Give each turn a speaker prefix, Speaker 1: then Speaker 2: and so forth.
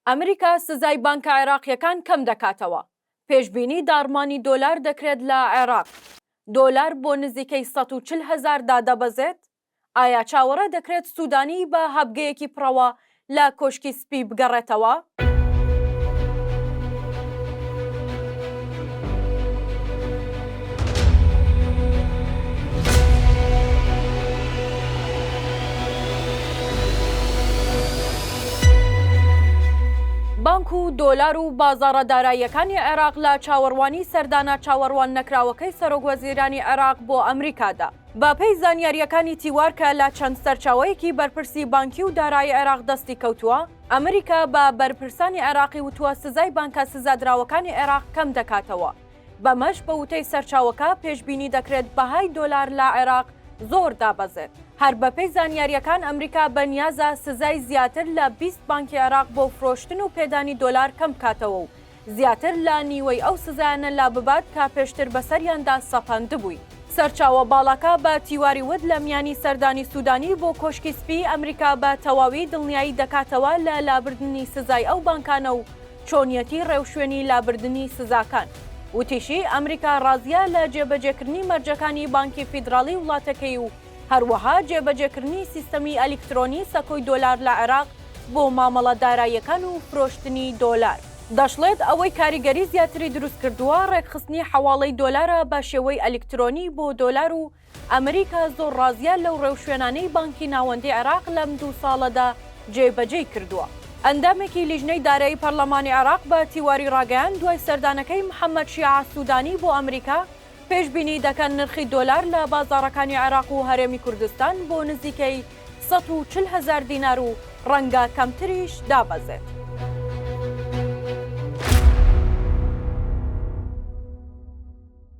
Speaker 1: ئەمریکا سزای بانکە عێراقییەکان کەمدەکاتەوە، پێشبینی داڕمانی دۆلار دەکرێت لە عێراق، دۆلار بۆ نزیکەی 140 هەزار دادەبەزێت؟ ئایا چاوەڕێ دەکرێت سوودانی بە هەبگەیەکی پڕەوە لە کۆشکی سپی بگەڕێتەوە؟ بانک و دۆلار و بازاڕە داراییەکانی عێراق لە چاوەڕوانی سەردانە چاوەڕوان نەکراوەکەی سەرۆکوەزیرانی عێراق بۆ ئەمریکادا. بەپێی زانیارییەکانی تیوار کە لە چەند سەرچاوەیەکی بەرپرسی بانکی و دارایی عێراق دەستی کەوتووە، ئەمریکا بە بەرپرسانی عێراقی وتووە سزای بانکە سزادراوەکانی عێراق کەم دەکاتەوە، بەمەش بە وتەی سەرچاوەکە پێشبینی دەکرێت بەهای دۆلار لە عێراق زۆر دابەزێت. هەر بەپێی زانیارییەکان ئەمریکا بەنیازە سزای زیاتر لە 20 بانکی عێراق بۆ فرۆشتن و پێدانی دۆلار کەم بکاتەوە و زیاتر لە نیوەی ئەو سزایانە لاببات کە پێشتر بەسەریاندا سەپاندبووی. سەرچاوە باڵاکە بە تیواری وت لە میانی سەردانی سودانی بۆ کۆشکی سپی، ئەمریکا بە تەواوی دڵنیایی دەکاتەوە لە لابردنی سزای ئەو بانکانە و چۆنیەتی ڕێوشوێنی لابردنی سزاکان. وتیشی، ئەمریکا ڕازییە لە جێبەجێکردنی مەرجەکانی بانکی فیدراڵی وڵاتەکەی و هەروەها جێبەجێکردنی سیستەمی ئەلیکترۆنی سەکۆی دۆلار لە عێراق بۆ مامەڵە داراییەکان و فرۆشتنی دۆلار. دەشڵێت، ئەوەی کاریگەری زیاتری دروستکردووە ڕێکخستنی حەواڵەی دۆلارە بە شێوەی ئەلیکترۆنی بۆ دۆلار و ئەمریکا زۆر ڕازییە لەو ڕێوشوێنانەی بانکی ناوەندی عێراق لەم دوو ساڵەدا جێبەجێی کردووە. ئەندامێکی لیژنەی دارایی پەرلەمانی عێراق بە تیواری ڕاگەیاند، دوای سەردانەکەی محەمەد شیاع سودانی بۆ ئەمریکا، پێشبینی دەکەن نرخی دۆلار لە بازاڕەکانی عێراق و هەرێمی کوردستان بۆ نزیکەی 140 هەزار دینار و ڕەنگە کەمتریش دابەزێت.